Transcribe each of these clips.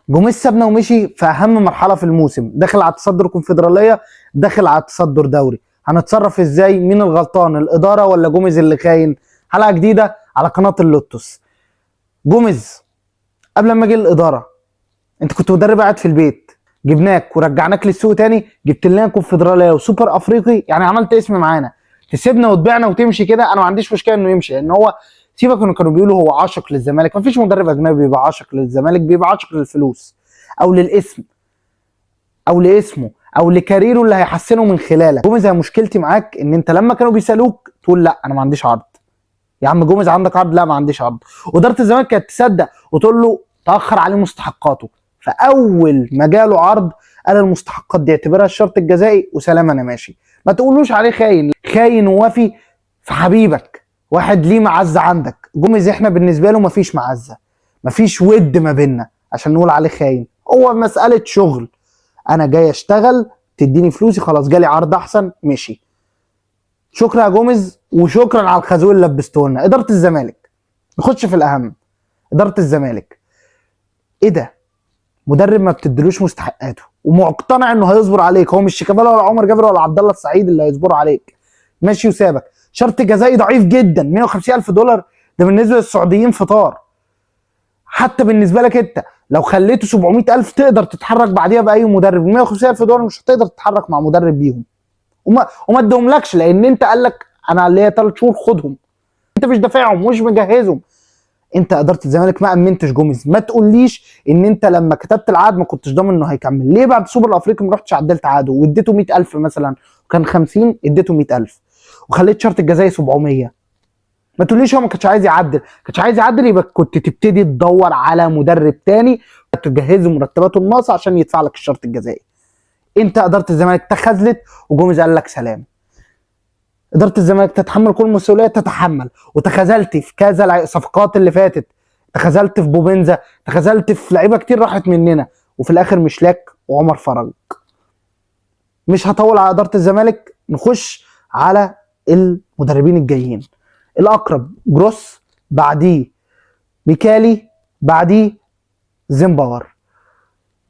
جوميز سابنا ومشي في اهم مرحلة في الموسم، داخل على تصدر كونفدراليه، داخل على تصدر دوري. هنتصرف ازاي؟ مين الغلطان، الادارة ولا جوميز اللي خاين؟ حلقة جديدة على قناة اللوتوس. جوميز قبل ما اجي الادارة، انت كنت مدرب قاعد في البيت، جبناك ورجعناك للسوق تاني، جبت لنا كونفدراليه وسوبر افريقي، يعني عملت اسم معانا. تسيبنا وتبيعنا وتمشي كده؟ انا ما عنديش مشكلة انه يمشي، لان هو سيبك انه كانوا بيقولوا هو عاشق للزمالك. مفيش مدرب اجنبي بيبقى عاشق للزمالك، بيبقى عاشق للفلوس او للاسم او لاسمه او لكاريره اللي هيحسنه من خلالك. جوميز، مشكلتي معاك ان انت لما كانوا بيسالوك تقول لا انا ما عنديش عرض. يا عم جوميز عندك عرض؟ لا ما عنديش عرض. واداره الزمالك كانت تصدق وتقول له تاخر عليه مستحقاته، فاول ما جاله عرض قال المستحقات دي اعتبرها الشرط الجزائي وسلام انا ماشي. ما تقولوش عليه خاين، خاين ووفي في حبيبك، واحد ليه معزة عندك. جوميز احنا بالنسبة له مفيش معزة، مفيش ود ما بيننا عشان نقول عليه خاين. هو مسالة شغل، انا جاي اشتغل تديني فلوسي، خلاص جالي عرض احسن مشي. شكرا يا جوميز وشكرا على الخازوق اللي لبسته لنا. ادارة الزمالك، نخش في الاهم. ادارة الزمالك ايه ده؟ مدرب ما بتدلوش مستحقاته ومقتنع انه هيصبر عليك، هو مش شيكابالا ولا عمر جابر ولا عبد الله السعيد اللي هيصبروا عليك. ماشي وسابك. شرط جزائي ضعيف جدا، 150 الف دولار، ده بالنسبة للسعوديين فطار. حتى بالنسبة لك انت لو خليته 700 الف تقدر تتحرك بعديها باي مدرب، 150 الف دولار مش هتقدر تتحرك مع مدرب بيهم. وما ادهملكش لان انت قال لك انا ليا 3 شهور خدهم، انت مش دافعهم مش مجهزهم. انت ادارة الزمالك ما امنتش جوميز. ما تقوليش ان انت لما كتبت العقد ما كنتش ضامن انه هيكمل. ليه بعد سوبر الافريقي ما رحتش عدلت عقده واديته 100000 مثلا، وكان 50 اديته 100000 وخليت شرط الجزائي 700؟ ما تقوليش هو ما كانش عايز يعدل. كانش عايز يعدل يبقى كنت تبتدي تدور على مدرب تاني تجهزه مرتباته الناقصة عشان يدفع لك الشرط الجزائي. انت ادارة الزمالك تخاذلت وجوميز قال لك سلام. ادارة الزمالك تتحمل كل المسؤولية، تتحمل. وتخاذلت في كذا صفقات اللي فاتت، تخاذلت في بوبنزا، تخاذلت في لعيبة كتير راحت مننا، وفي الاخر مشلاك وعمر فرج. مش هطول على ادارة الزمالك، نخش على المدربين الجايين. الاقرب جروس، بعديه ميكالي، بعديه زينباور.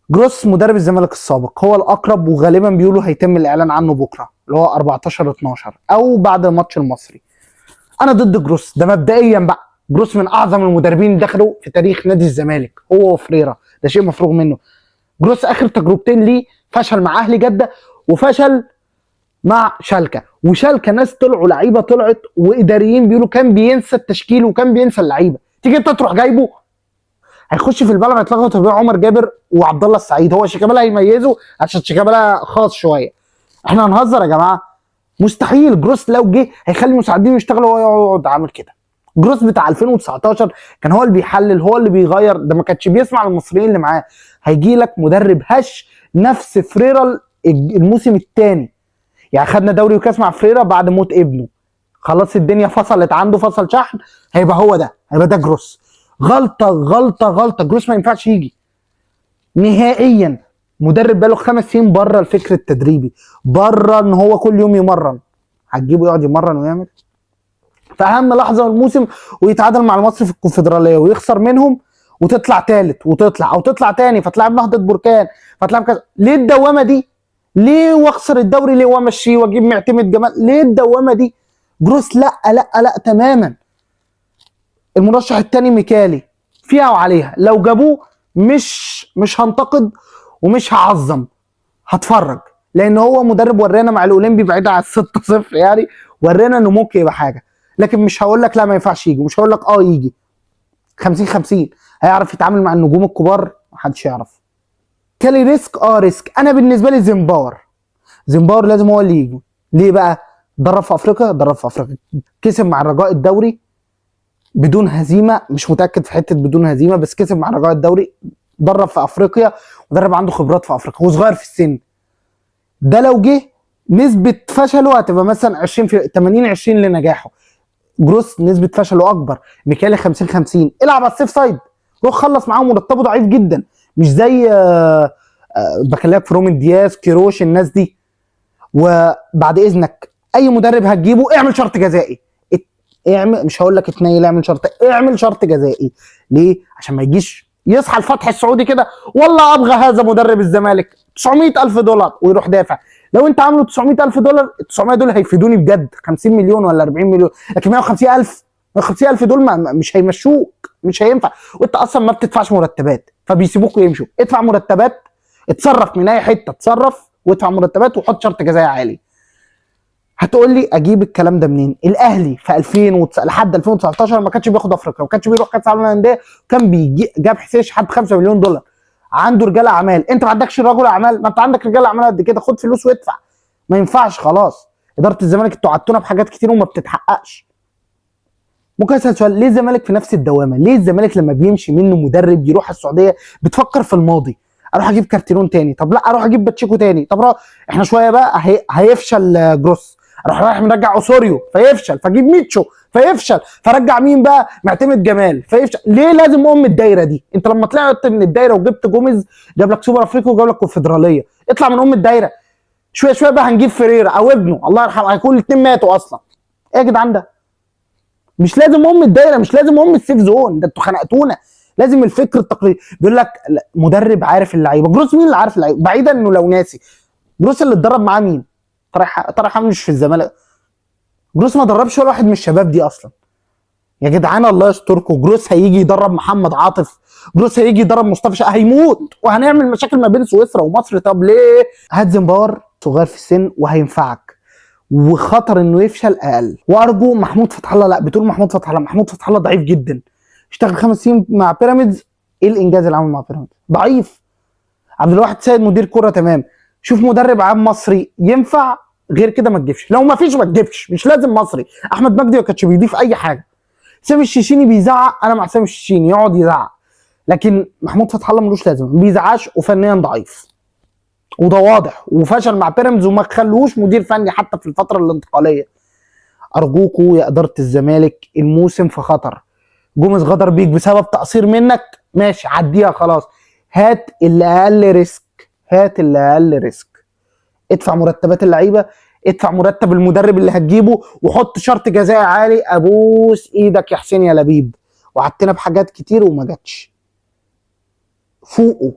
جروس مدرب الزمالك السابق هو الاقرب، وغالبا بيقولوا هيتم الاعلان عنه بكره اللي هو 14/12 او بعد الماتش المصري. انا ضد جروس ده مبدئيا بقى. جروس من اعظم المدربين اللي دخلوا في تاريخ نادي الزمالك، هو وفريرا، ده شيء مفروغ منه. جروس اخر تجربتين ليه فشل مع اهلي جده وفشل مع شالكه، وشالكه ناس طلعوا لعيبة طلعت واداريين بيقولوا كان بينسى التشكيل وكان بينسى اللعيبة. تيجي انت تروح جايبه هيخش في الملعب هيتلخبط بين عمر جابر وعبد الله السعيد. هو شيكابالا هيميزه عشان شيكابالا خاص شوية. احنا هنهزر يا جماعة؟ مستحيل. جروس لو جه هيخلي المساعدين يشتغلوا وهو يقعد عامل كده. جروس بتاع 2019 كان هو اللي بيحلل، هو اللي بيغير، ده ما كانش بيسمع للمصريين اللي معاه. هيجي لك مدرب هش نفس فريرا الموسم الثاني، يعني خدنا دوري وكاس مع فريرا بعد موت ابنه، خلاص الدنيا فصلت عنده، فصل شحن. هيبقى هو ده، هيبقى ده جروس. غلطه غلطه غلطه، جروس ما ينفعش يجي نهائيا. مدرب بقاله 5 سنين بره الفكر التدريبي، بره ان هو كل يوم يمرن، هتجيبه يقعد يمرن ويعمل في اهم لحظة من الموسم ويتعادل مع المصري في الكونفدراليه ويخسر منهم وتطلع ثالث وتطلع او تطلع تاني، فتلعب نهضة بركان فتلعب كذا. ليه الدوامة دي؟ ليه واخسر الدوري؟ ليه وامشي واجيب معتمد جمال؟ ليه الدوامة دي؟ جروس لا لا لا تماما. المرشح الثاني ميكالي، فيها وعليها، لو جابوه مش هنتقد ومش هعظم، هتفرج، لان هو مدرب ورانا مع الاولمبي بعيد عن 6-0، يعني ورانا انه ممكن يبقى حاجة. لكن مش هقول لك لا ما ينفعش يجي، مش هقول لك يجي. 50-50. هيعرف يتعامل مع النجوم الكبار؟ محدش يعرف. كالي risk، risk. انا بالنسبة لي زيمباور، زيمباور لازم هو اللي يجي. ليه بقى؟ درب في افريقيا، درب في افريقيا، كسب مع الرجاء الدوري بدون هزيمة، مش متاكد في حتة بدون هزيمة، بس كسب مع الرجاء الدوري، درب في افريقيا، مدرب عنده خبرات في افريقيا وصغير في السن. ده لو جه نسبه فشله هتبقى مثلا 20 في 80 20 لنجاحه. جروس نسبه فشله اكبر، ميكالي 50-50. العب على ال safe side، روح خلص معاهم. مرتبه ضعيف جدا، مش زي بكلمك في رومن دياز، كيروش، الناس دي. وبعد اذنك اي مدرب هتجيبه اعمل شرط جزائي، اعمل، مش هقول لك اتنيل، اعمل شرط، اعمل شرط جزائي. ليه؟ عشان ما يجيش يصحى الفتح السعودي كده والله ابغى هذا مدرب الزمالك 900 الف دولار ويروح دافع. لو انت عامله 900 الف دولار، 900 دول هيفيدوني بجد 50 مليون ولا 40 مليون، لكن 150 الف، 150 الف دول ما مش هيمشوك، مش هينفع. وانت اصلا ما بتدفعش مرتبات فبيسيبوك ويمشوا. ادفع مرتبات، اتصرف من اي حتة، اتصرف وادفع مرتبات وحط شرط جزائي عالي. هتقول لي اجيب الكلام ده منين؟ الاهلي في 2000 لحد 2019 ما كانش بياخد افريقيا، ما كانش بيروح كاس العالم للاندية، كان بيجي جاب حسين شحات ب 5 مليون دولار. عنده رجال اعمال، انت ما عندكش رجل اعمال؟ ما انت عندك رجال اعمال قد كده، خد فلوس وادفع. ما ينفعش خلاص. ادارة الزمالك انتوا وعدتونا بحاجات كتير وما بتتحققش. ممكن اسال سؤال؟ ليه الزمالك في نفس الدوامة؟ ليه الزمالك لما بيمشي منه مدرب يروح السعودية بتفكر في الماضي؟ اروح اجيب كارتيرون تاني، طب لا اروح اجيب باتشيكو تاني، طب احنا شوية بقى هيفشل جروس، اروح رايح مرجع اوسوريو فيفشل، فاجيب ميتشو فيفشل، فرجع مين بقى؟ معتمد جمال فيفشل. ليه لازم ام الدايرة دي؟ انت لما طلعت من الدايرة وجبت جوميز جاب لك سوبر افريقيا وجاب لك كونفدراليه، اطلع من ام الدايرة شوية شوية بقى. هنجيب فريرا او ابنه الله يرحمه، هيكون الاثنين ماتوا اصلا. ايه يا جدعان ده؟ مش لازم ام الدايرة، مش لازم ام ال safe zone ده، انتوا خنقتونا. لازم الفكر التقليدي. بيقول لك مدرب عارف اللعيبة. جروس مين اللي عارف اللعيبة؟ بعيدا انه لو ناسي، جروس اللي اتدرب معاه مين؟ طارق حامد مش في الزمالك. جروس ما دربش ولا واحد من الشباب دي اصلا. يا جدعان الله يستركم، جروس هيجي يدرب محمد عاطف، جروس هيجي يدرب مصطفى شقة، هيموت وهنعمل مشاكل ما بين سويسرا ومصر. طب ليه؟ هات زنبار صغير في السن وهينفعك، وخطر انه يفشل اقل. وارجو محمود فتح الله، لا بتقول محمود فتح الله، محمود فتح الله ضعيف جدا، اشتغل 5 سنين مع بيراميدز، ايه الانجاز اللي عمله مع بيراميدز؟ ضعيف. عبد الواحد سيد مدير كورة تمام، شوف مدرب عام مصري ينفع، غير كده ما تجيبش. لو ما فيش ما تجيبش، مش لازم مصري. احمد مجدي ما كانش بيضيف اي حاجة. سامي الشيشيني بيزعق، انا مع سامي الشيشيني يقعد يزعق، لكن محمود فتح الله ملوش لازمه، ما بيزعقش وفنيا ضعيف، وده واضح، وفشل مع بيراميدز وما خلوش مدير فني حتى في الفترة الانتقالية. ارجوكوا يا ادارة الزمالك، الموسم في خطر. جوميز غدر بيك بسبب تقصير منك، ماشي عديها خلاص، هات اللي اقل risk، هات اللي اقل risk، ادفع مرتبات اللعيبة، ادفع مرتب المدرب اللي هتجيبه، وحط شرط جزائي عالي. ابوس ايدك يا حسين يا لبيب، وعدتنا بحاجات كتير وما جاتش. فوقوا.